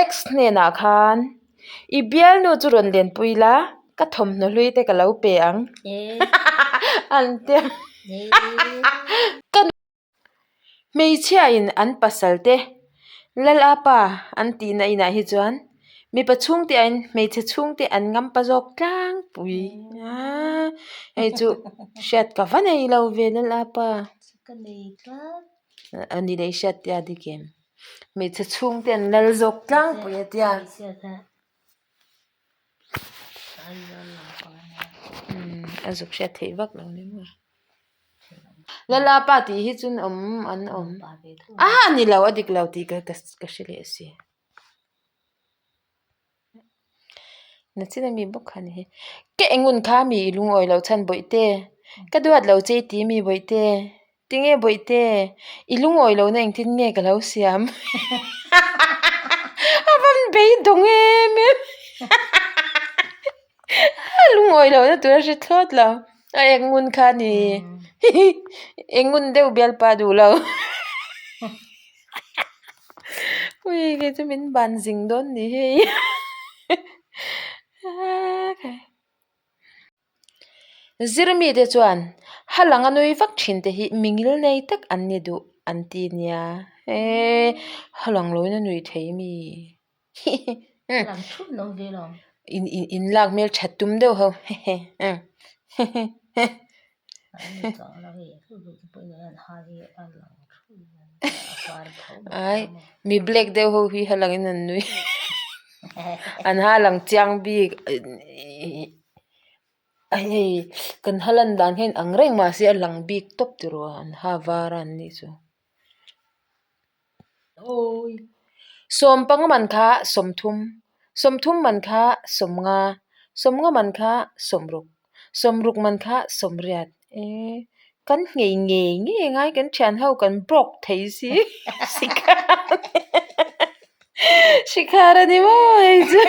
Ex hnenah khan i bialnu chu rawn lenpui la, ka thawmhnaw hlui te ka lo pe ang an ti a. Ka Hmeichhiain an pasal te Lalapa an tihna inah hi chuan mipa chhungte aiin hmeichhe chhungte an ngampa zawk tlangpui a, hei chu hriat ka va nei lo ve Lalapa. A ni leh i hriat te a dik em? Hmeichhe chhungte an lal zawk tlangpui a tia. A zuk hriat theih vak lo ni maw. Lalapa tih hi chun awm an awm a ni lo a dik lo tih ka ka hre leh si. Nachin ami bawk kha ni hi. Ka engun kha mi i lungawi loh chhan bawihte ka duat lo che i ti mi bawihte tinge bawihte i lungawi lohna engtin nge ka lo siam a van beidawng em em a lungawi lohna tur a hre thlawt lo a engun kha ni engun deuh bialpa duh lo. Ui kei chu min ban zing dawn ni hei Zirmi te chuan ha lang a nui vak thin te hi mi ngil nei tak an ni duh an ti nia he ha lang loin a nui thei mi in in in lak hmel that tum deuh ho hehe hehe. Ai mi black deuh ho hi ha langin an nui an ha lang chiang bik hei kan ha lan dan hian ang reng mahse a lang bik tawp tiraw an ha var a an nih chu. Sawmpanga man kha sawmthum, sawmthum man kha sawmnga, sawmnga man kha sawmruk, sawmruk man kha sawmriat ee kan nghei ngei ngei ngai kan thian ho kan broke thei si Shikhar a ni maw hei chu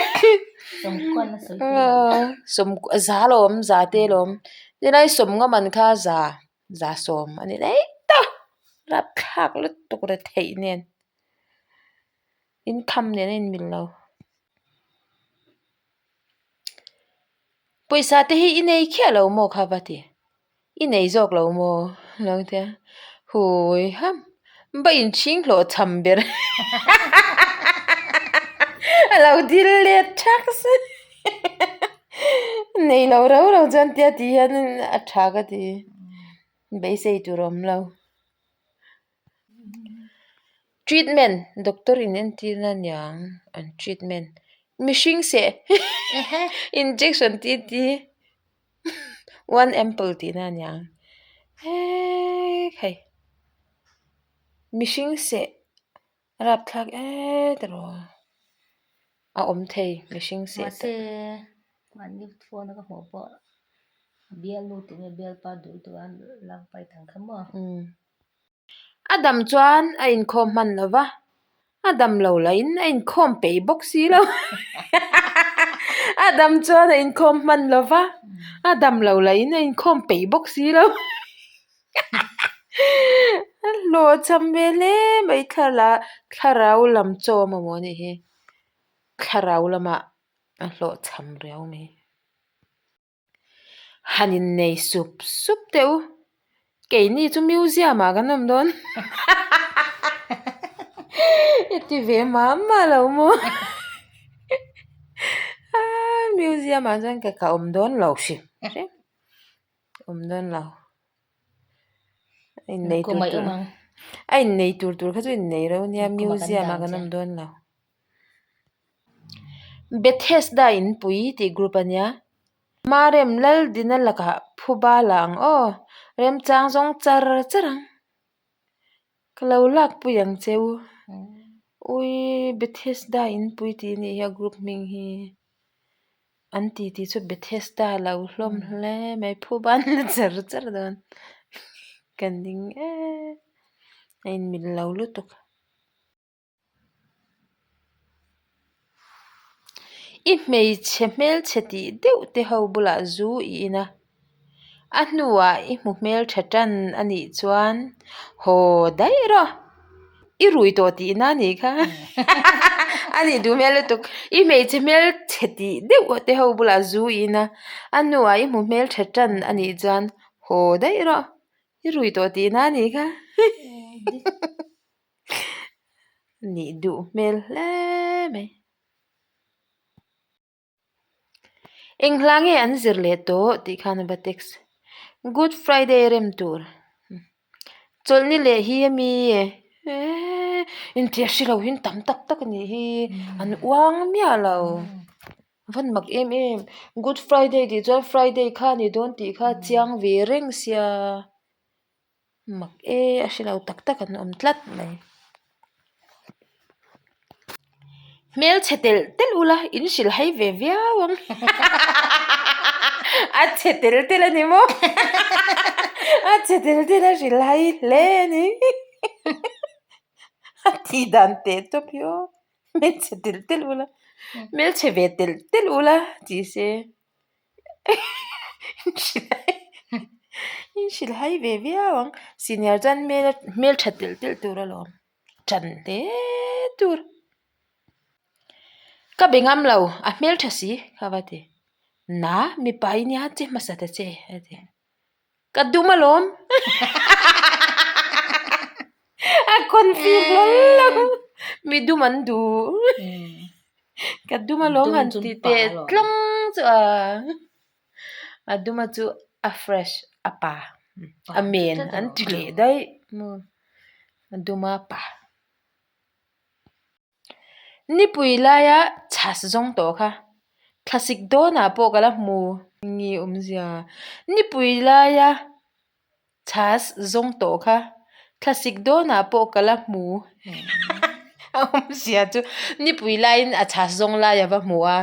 sawmkua za lawm za te lawm tilai sawmnga man kha za. Za sawm a ni daih ta rapthlak lutuk re theih nen income nen a inmil lo. Pawisa te hi i nei khiah lo maw kha va ti i nei zawk lo maw lo tia hui ham va inchhing hlawh cham ber a lo dil let thak se. Nei lo rau rau chuan tia tih hian a tha ka ti beisei tur a awm lo. Treatment doctor in entir na niang an treatment mihring seh injection tih ti one ample tih na niang hei mihring seh rapthlak et erawh. A awm thei mihring seh tak. Mahse mahni phone a ka hmuh pawh bialnu tih nge bialpa duh duh a lak pai thang kha maw. A dam chuan a inkhawm hman lo va, a dam lo lahin a inkhawm peih bawk si lo. A dam chuan a inkhawm hman lo va, a dam lo lahin a inkhawm peih bawk si lo. A hlawhchham ve hle mai thlalak thlarau lam chaw a mamawh a nih hi thlarau lamah a hlawhchham riau mai han innei sup sup teh u keini chu museum ah kan awm dawn i ti ve mah mah lo maw museum ah chuan ka awm dawn lo hrim hrim. Awm dawn lo. A innei tur tur a innei tur tur kha chu innei reuh ania museum ah kan awm dawn lo. Bethesda inpui tih group ania. Marem Laldina lakah phuba la ang aw. Remchang zawng char char ang. Ka lo lakpui ang che u. Ui Bethesda inpui tih anih hi a group hming hi. An ti tih chu Bethesda lo hlawm hle mai phuba an la char char dawn ka ning em a inmil lo lutuk. I hmeichhe hmelchhe tih deuh te ho bulah zu i in a. A hnuah i hmu hmeltha tan a nih chuan haw daih rawh i rui tawh tihna a nih kha. A nih duh hmel lutuk. I hmeichhe hmel chhe tih deuh te ho bulah zu i in a, a hnuah i hmu hmel tha tan a nih chuan haw daih rawh. I rui tawh tihna a nih kha. A nih duh hmel hle mai. Eng hla nge an zir leh tawh tih khan a va text. Good Friday rem tur. Chawlhni leh hi a mi eee inthliar hre lo hi tam tak tak a nih hi an uang miah lo. Van mak em em Good Friday tih chuan Friday kha a ni dawn tih kha a chiang ve reng sia. Mak e a hre lo tak tak an awm tlat mai. Hmelchhe telh telh ula in hrilh hai ve viau ang a chhe tel tel a ni maw a chhe tel tel a hrilh hai hle a ni a tih dan teh tawp hi aw hmelchhe telh telh ula hmelchhe ve telh telh ula tih se. In hrilh hai ve viau ang senior chuan hmel hmel tha telh telh tur alawm tan hle tur ka be ngam lo a hmel tha si ka va ti na mipa i nia che hmasa ta che a ti. Ka dum alawm a confi hlawl lo mi dum an duh ka dum alawm han ti teh tlawng chu a a duma chu a fresh a pa a men an ti leh daih a duma pa. Nipui laia chhas zawng tawh kha thlasik dawnah pawh ka la hmu nge awmzia. Nipui laia chhas zawng tawh kha thlasik dawnah pawh ka la hmu a awmzia chu nipui laiin a chhas zawng lai a va hmu a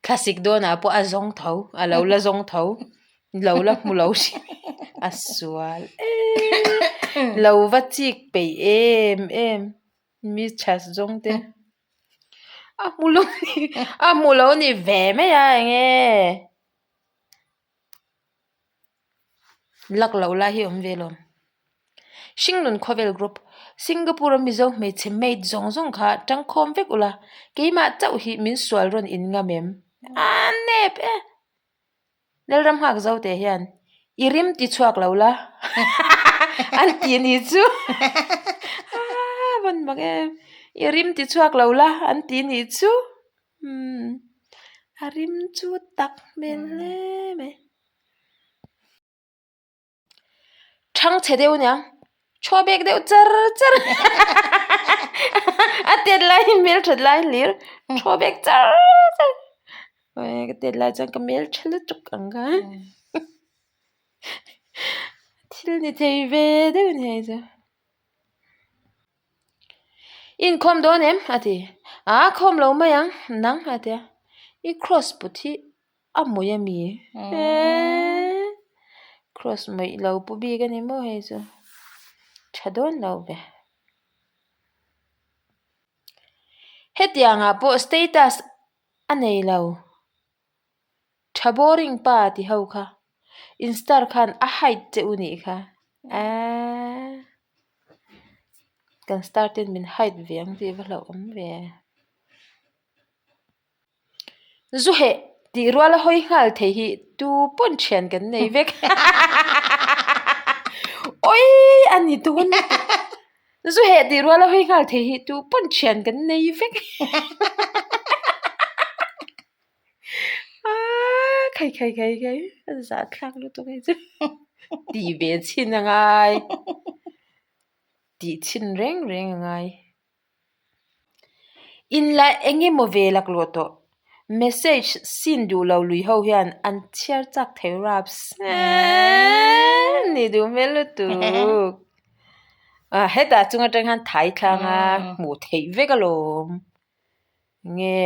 thlasik dawnah pawh a zawng tho a lo la zawng tho lo la hmu lo hrim a sual em lo va chik peih em em. Mi chhas zawng te a hmu lo ni a hmu lo ni ve mai a enge lak loh lai hi a awm ve lawm Hringnun khawvel group Singapore a Mizo hmeichhe maid zawng zawng kha tangkhawm vek ula keimah chauh hi min sual rawn in ngam em a nep e. Lalram nghak zo teh hian i rim ti chhuak lo la an ti a ni chu van mak em i rim ti chhuak lo la an ti a ni chu umm a rim chu tak hmel hle mai. Thang chhe deuh aniang chhuah bek deuh char char a tet lai hi hmel that lai hlir chhuah bek char char ka tet lai chuan ka hmel tha lutuk ang kha thil ni thei ve deuh a ni hei chu. I inkhawm dawn em? a ti a khawm lo mai ang nang a ti a i cross put hi A mawih a mi eeee cross mawih lo pu bik a ni maw hei chu tha dawn lo ve hetiang ah pawh status a nei lo tha boring pa ti ho kha in star khan a hide che u nih kha eeee kan star ten min hide ve ang tih va hlauhawm ve. Zu heh tih rual a hawi nghal thei hi tu pawn thian kan nei vek awi a ni dawn zu heh tih rual a hawi nghal thei hi tu pawn thian kan nei vek aaa khai khai khai khai a zahthlak lutuk hei chu tih ve chhin a ngai tih chhin reng reng a ngai. Inla eng emaw ve laklawh tawh. Message sin duh lo lui ho hian an chhiar chak thei raps. Ni duh hmel lutuk. Ah hetah chung atang hian thai thlang a hmuh theih vek alawm. Nge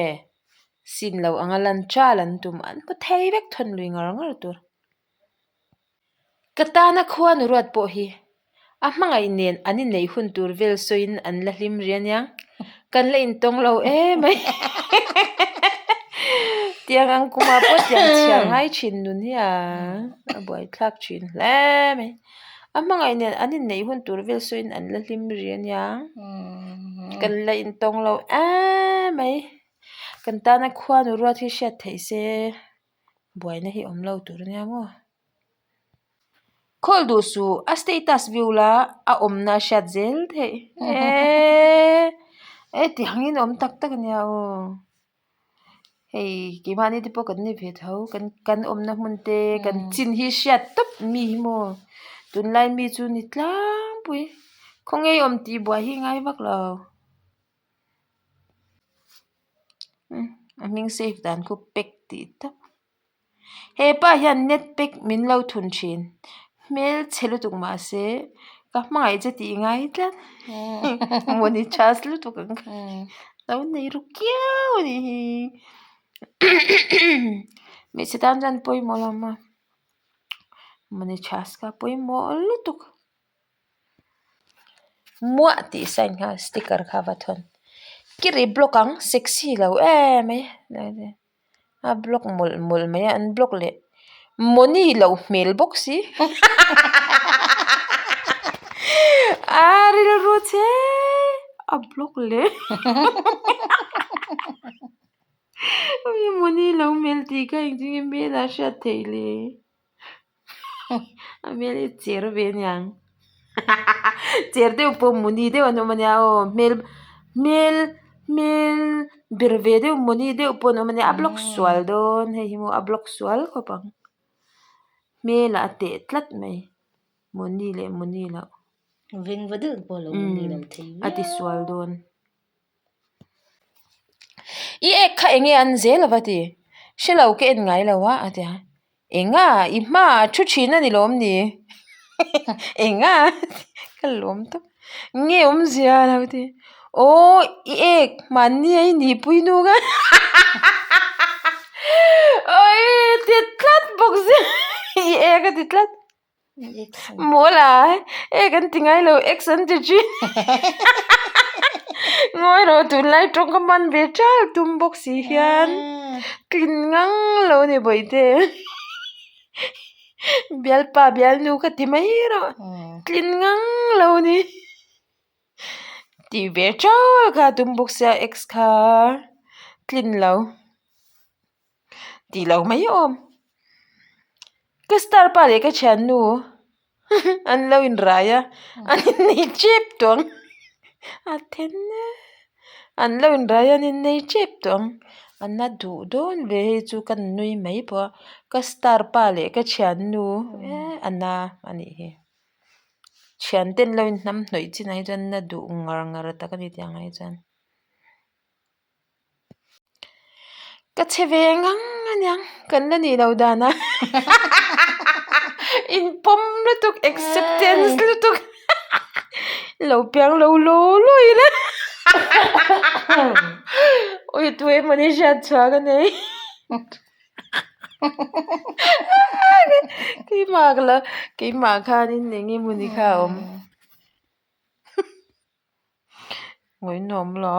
sin lo anga lan chal an tum an hmu thei vek thawn lui ngar ngar tur. Ka tana khua nu ruat pawh hi a hmangaih nen an inneih hun tur vel sawiin an la hlim ri aniang, kan la intawng lo em mai. Tiang ang kumah pawh tiang chhiar ngai thin nun hi a buaithlak thin hle mai. A hmangaih nen an inneih hun tur vel sawiin an la hlim rih a nia. Kan la intawng lo em mai. Kan tana khuanu ruat hi hriat theih se buaina hi awm lo tur a nia maw. Khawl duh suh a status view la a awmna a hriat zel theih eee e ti hangin awm tak tak a nia aw hei keimahni te pawh kan ni ve tho kan kan awmna hmun te kan chin hi hriat tawp mi hi maw tunlai mi chu ni tlangpui khawnge awm tih buai hi ngai vak lo. A hming save dan khu pack tih tak. He pa hian net pack min lo thun thin. Hmel chhe lutuk mahse ka hmangaih che tih ngai tlat. Mawni chhas lutuk ang kha. Lo nei ru kiau a nih hi. Hmeichhe tan chuan pawimawh lo maw. Mawni chhas kha pawimawh lutuk. Muah tih sign kha sticker kha a va thawn. Kiri block ang sexy lo em mai. A block mawlh mawlh mai a an block leh money loh hmel bawk si a rilru che a block leh money loh hmel tih kha engtin nge hmel a hriat theih le. A hmel hi cher ve aniang cher deuh pawh muni deuh an awm ania aw hmel hmel hmel ber ve deuh muni deuh pawh an awm ania a block sual dawn hei hi maw a block sual khawp ang hmelah a teh tlat mai muni leh muni loh Veng va deuh pawh lo muni lo thei a ti sual dawn. I ek kha enge an zel ava ti hrelo ka en ngai lo a a ti a enga i hmaah a thu thin a ni lawm ni enga ka lawm tawp nge awmzia a lo ti aw i ek mahni a i nihpui nu kha awii ti tlat bawk sia i ek a ti tlat. Mawl a, e kan ti ngai lo ex an ti thin Ngawi rawh tunlai tawng ka hman ve chal tum bawk si hian tlin ngang lo a ni bawihte Bialpa bialnu ka ti mai rawh tlin ngang lo a ni Tih ve chal kha tum bawk sia ex kha tlin lo. Tih lo mai awm. Ka star pa leh ka thiannu an lo inrai a, an innei tep tawh ang. A then e. An lo inrai a, an innei tep tawh ang. An la duh dawn ve hei chu ka nui mai pawh a. Ka star pa leh ka thiannu e a na a nih hi. Thiante an lo inhnam hnawih chin ah hi chuan na duh ngar ngar tak a ni tih ang ah hi chuan. Ka chhe ve ngang aniang kan la nih loh dan a inpawm lutuk acceptance lutuk lo piang lo law law ila ui tu emawni hriat chhuah ka nei keimah ka la keimah khanin eng emawni kha a awm. Ngawihnawm lo.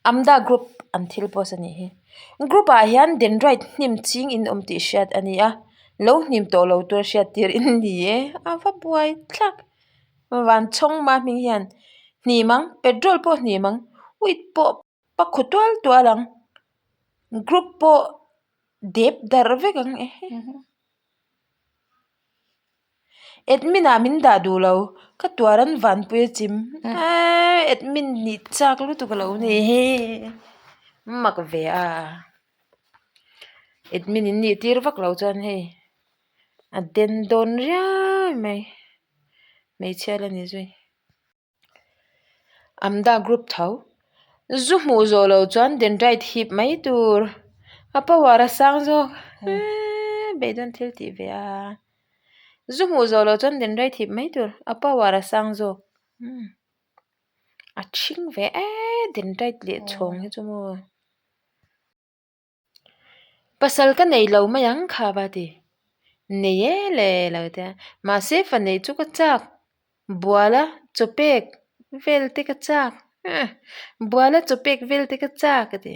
Amda group an thil post a nih hi. Group ah hian dendrite hnim ching in awm tih hriat a ni a. Lo hnim tawh lo tur hriat tir in ni e. A va buai thlak. Van chhawng ma hming hian hnim ang petrol pawh hnim ang uit pawh pakhaw tual tual ang group pawh dep darh vek ang e. Admin ah min dah duh lo ka tuar an vanpui a chim eee admin nih chak lutuk a lo ni hi mak ve a admin in nih tir vak lo chuan hei a den dawn riau mai hmeichhia la ni zui. Amda group tho. Zu hmuh zawh loh chuan dendrite hip mai tur. A power a sang zawk. Eeee beidawn thil tih ve a. Zu hmuh zawh loh chuan dendrite hip mai tur. A power a sang zawk. Umm a thing ve eee dendrite leh chhawng hi chu maw. Pasal ka nei lo mai ang kha va ti. Nei e le lo ti a. Mahse fa neih chu ka chak. Buala chaw pek vel te ka chak. Buala chaw pek vel te ka chak a ti.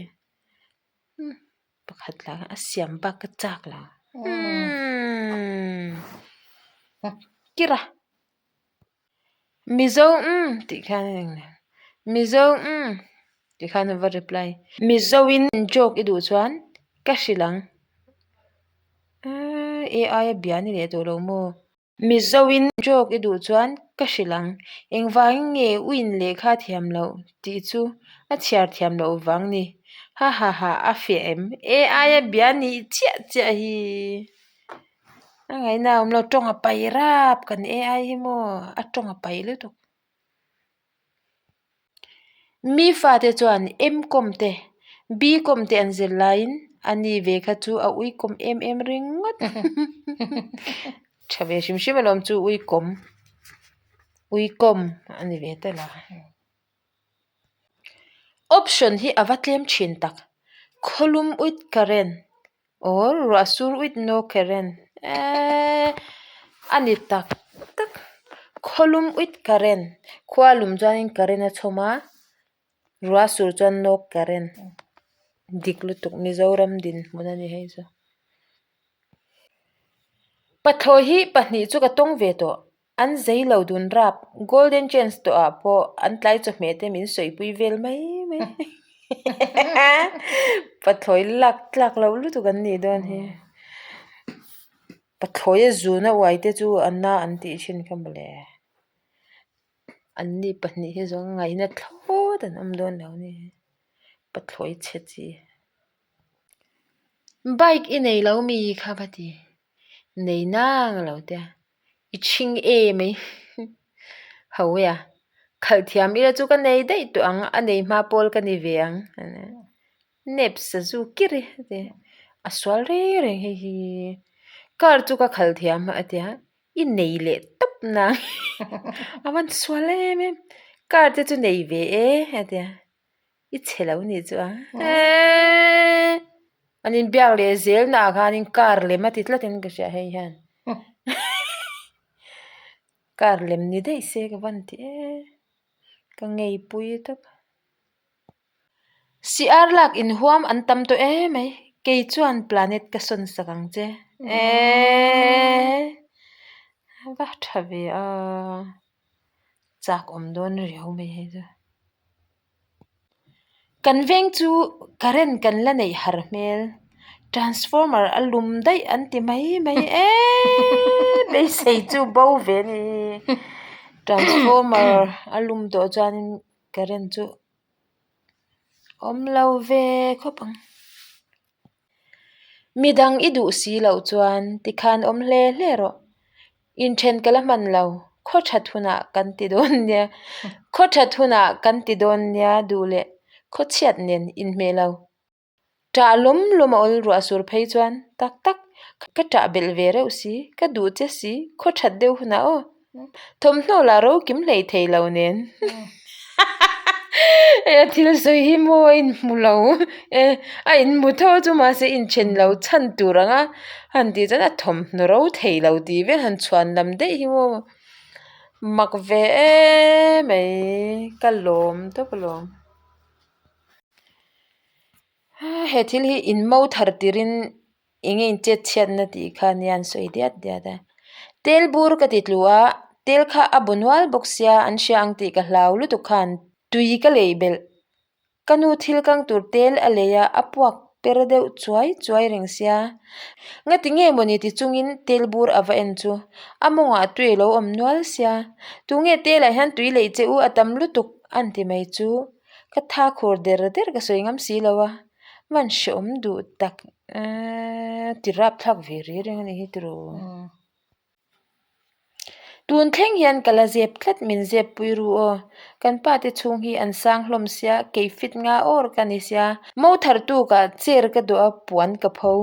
Pakhat lah khan a siam bak ka chak lo. kirh a. Mizo umm tih khan a eng leh Mizo umm tih khan a va reply. Mizo in joke i duh chuan ka hrilh ang. Aaa AI a bia ni leh tawh lo maw? Mizo in joke i duh chuan ka hrilh ang. Engvangin nge u in lehkha thiam loh tih chu a chhiar thiam loh vang ni. Ha ha ha a fiah em? AI a bia nih chiah chiah hi. A ngaihna a awm lo tawng a pai rap kan AI hi maw a tawng a pai lutuk. Mi fate chuan M-com te B-com te an zir laiin a ni ve kha chu a uikawm em em ringawt. Tha ve hrim hrim alawm chu uikawm uikawm a ni ve ta la. Option hi a va tlem thin tak. Khawlum uit current or ruah sur uit no current eeee a ni tak tak. Khawlum uit current khua lum chuanin current a chhawm a ruah sur chuan no current dik lutuk Mizoram dinhmun a ni hei chu. Pathlawi hi pahnih chu ka tawng ve tawh. An zei lo dun rap, Golden Chance tawh ah pawh an tlai chawhmeh te min sawipui vel mai mai. Pathlawi lak tlak loh lutuk an nih dawn hi. Pathlawi a zun a uai te chu a na an tih thin kha mawle. An ni pahnih hi zawng ngaihna thlawt an awm dawn lo ni. Pathlawi chhe chi. Bike i nei lo mi kha va ti. Nei nang lo te a. I chhing e mai ho e a khalh thiam ila chu ka nei daih tawh ang a nei hma pawl ka ni ve ang nep sazu kir e a ti a sual reng reng hei hi car chu ka khalh thiam a tia i nei leh tawp nang a van sual em em car te chu nei ve e a tia. I chhe lo nih chu a eeee an inbiak leh zel naah khanin car lem a ti tlat in ka hria hei hian car lem ni daih se ka van ti eee ka ngei pui tawp siar lak inhuam an tam tawh em mai kei chuan planet ka sawn sak ang che eeee va tha ve a chak awm dawn riau mai hei chu. Kan veng chu current kan la neih har hmel transformer a lum daih an ti mai mai eeee beisei chu bo ve a ni transformer a lum tawh chuanin current chu awm lo ve khawp ang. Midang i duh si loh chuan tikhan awm hle hle rawh. Inthen ka la hman lo, khaw that hunah kan ti dawn nia. Khaw that hunah kan ti dawn nia duh leh khaw chhiat nen inhmeh lo. Ṭah lawm lawm a awl ruah sur phei chuan tak tak ka ṭah belh ve reuh si, ka duh che si, khaw that deuh hunah aw. Thawmhnaw lah ro kim hlei thei lo nen. Hei a thil sawi hi maw a inhmu lo e a inhmu tho chu mahse inthen lo chhan tur ang a han tih chuan a thawmhnaw ro thei lo tih vel han chhuan lam daih hi maw mak ve em mai ka lawm tawp alawm. He thil hi in mo thar tirin Eng nge in chet chhiatna tih kha nia an sawi diat diat a. Tel bur ka ti tlu a, tel kha a bu nual bawk sia an hria ang tih ka hlau lutuk khan tui ka lei belh. Ka nu thil kang tur tel a lei a, a puak per deuh chuai chuai reng sia. Ngati nge mawni ti chungin tel bur a va en chu a mawngah tui a lo awm nual sia. Tunge telah hian tui leih che u a tam lutuk an ti mai chu ka tha khur der der ka sawi ngam si lo a. Man hreawm duh tak eeee ti rap thlak ve rih reng a ni hi tiraw. Tun thleng hian ka la zep tlat min zep pui ru aw. Kan pa te chhung hi an sang hlawm sia kei fit nga awr ka ni sia. Mo thar tukah chair ka duh a puan ka pho.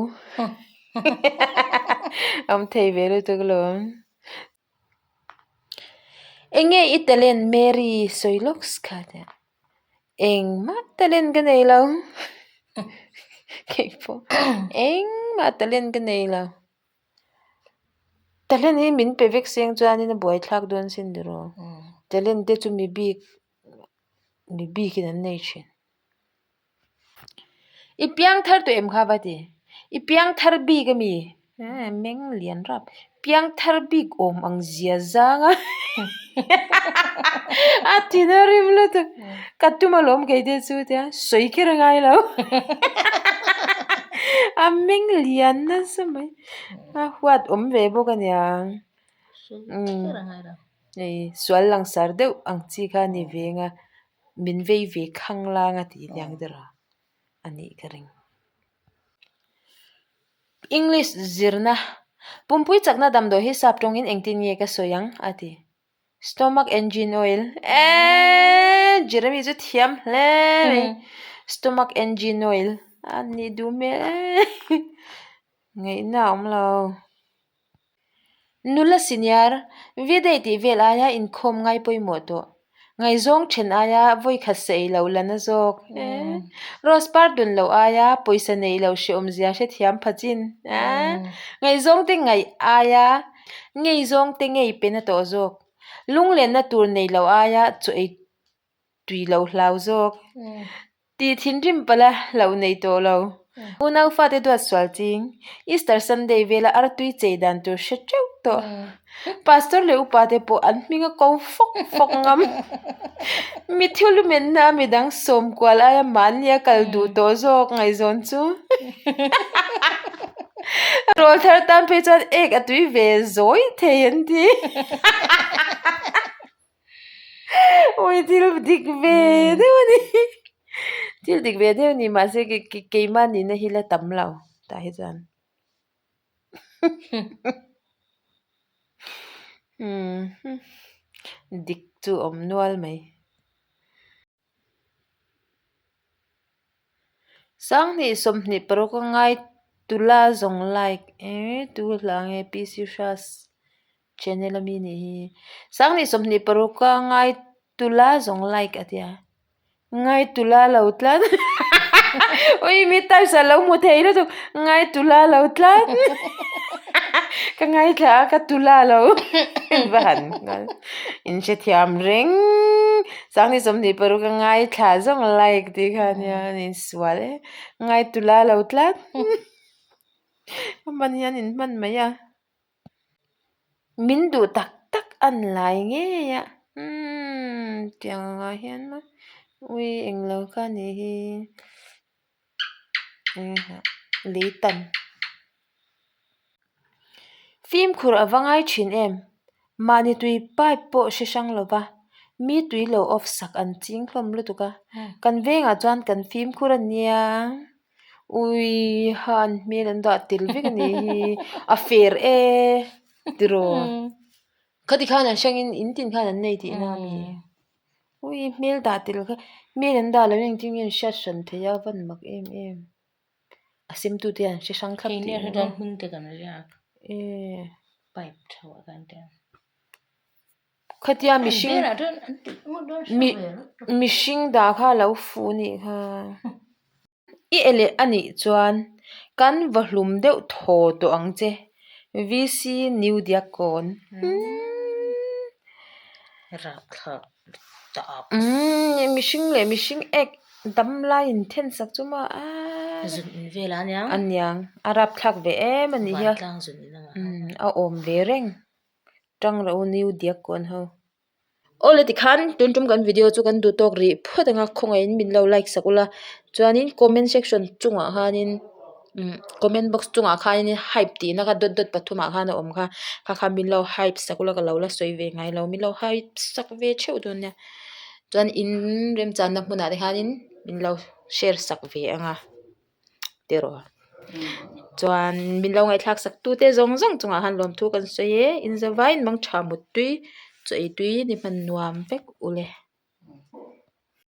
Awm thei ve lutuk alawm. Enge i talent Mary sawi lawks kha tia. Engmah talent ka nei lo keipawh engmah talent ka nei lo talent hi min pe vek seng chuanin a buaithlak dawn sin tiraw talent te chu mi bik mi bikin an nei thin. I piang thar tawh em kha va ti i piang thar bik a mi meng lian rap. Piangthar bik awm ang zia zang a a thin a rim lutuk. Ka tum alawm kei te chu tia sawi kher a ngai lo. A meng lian nasa mai. A huat awm ve bawk a nia. Hei sual langsar deuh ang chi kha a ni ve ang a, min vei ve khang lang a tih aniang deuh a, a nih ka ring. English zirna, Pumpui chakna damdawi hi sap tawngin engtin nge ka sawi ang? a ti. Stomach engine oil, Eeeee Jeremy chu thiam hle mai. Stomach engine oil a nih duh hmel e ngaihna a awm lo. Nula senior, V-day tih vel aia inkhawm ngai pawimawh tawh. Ngaihzawng then aia vawikhat sa ei loh la na zawk. Rose par dun loh aia pawisa neih loh hrehawm zia hrethiam pha chin. Ngaihzawng te ngaih aia ngeizawng te ngei pe na tawh zawk. Lunglenna tur nei loh aia chaw ei tui lo hlau zawk. Tih thinrim pala hlauh nei tawh lo. Unau fate duat sual ching. Easter Sunday vela artui chei dan tur hre teuh tawh. Pastor leh upa te pawh an hming a ko fawk fawk ngam. Mithiu lumenna a midang sawm kual aia mahni a kal duh tawh zawk ngaihzawn chu. Rawl thar tan phei chuan ek a tui ve zawi thei an ti. Ui thil dik ve deuh a ni thil dik ve deuh a ni mahse keimah nihna hi la tam lo tah hi chuan dik chu awm nual mai. Sanghnih 26 a ngai tula zawng like eh tu hla nge PC Hras channel ami nih hi Sanghnih 26 a ngai tula zawng like a tia ngai tula lo tlat ui mi types a lo hmu thei lutuk ngai tula lo tlat ka ngaithla a ka tula lo va han nghal in hrethiam reng. Sangni 26 ka ngaithla zawng like tih kha ania an insual e ngai tula lo tlat a hman hian in hman mai a min duh tak tak an lai ngei a umm tiang angah hian maw ui englo kha a nih hi lei tam. Fimkhur a va ngai thin em? Mahni tui pipe pawh hre hrang lo va, mi tui lo off sak an ching hlawm lutuk a. Kan vengah chuan kan fimkhur a nia, ui ha an hmel an dah tel vek a nih hi, a fer e tiraw? Khati khan an hrangin in tin khan an nei tihna a mi? Ui hmel dah tel kha, hmel an dah loh engtin nge an hriat hran theih a van mak em em. A semtute an hre hrang thlap tih emaw. Hming te kan riak. Pipe tha ah khan te. Khatia mihring mihring dah kha a lo fuh nih kha. I e leh a nih chuan kan va hlum deuh thaw tawh ang che. VC New Diakkawn. Rapthlak. Umm mihring leh mihring ek dam lai in then sak chu maw aaa Zun in vel a aniang aniang a rapthlak ve em a nih hi a Vantlang zun in a ngah umm a awm ve reng tang rawh u new diak kawn ho awle tikhan tun tum kan video chu kan duh tawk rih phawt ang a khawngaihin min lo like sak ula chuanin comment section chungah khanin. Umm comment box chungah khanin hype tihna kha dawt dawt pathumah khan a awm kha kha kha min lo hype sak ula ka lo la sawi ve ngai lo min lo hype sak ve theuh dawn nia chuan in remchanna hmunah te khanin min lo share sak ve ang a tiraw chuan min lo ngaihthlak sak tu te zawng zawng chungah khan lawmthu kan sawi e in zavaiin mangtha muttui chaw ei tui ni hman nuam vek ule.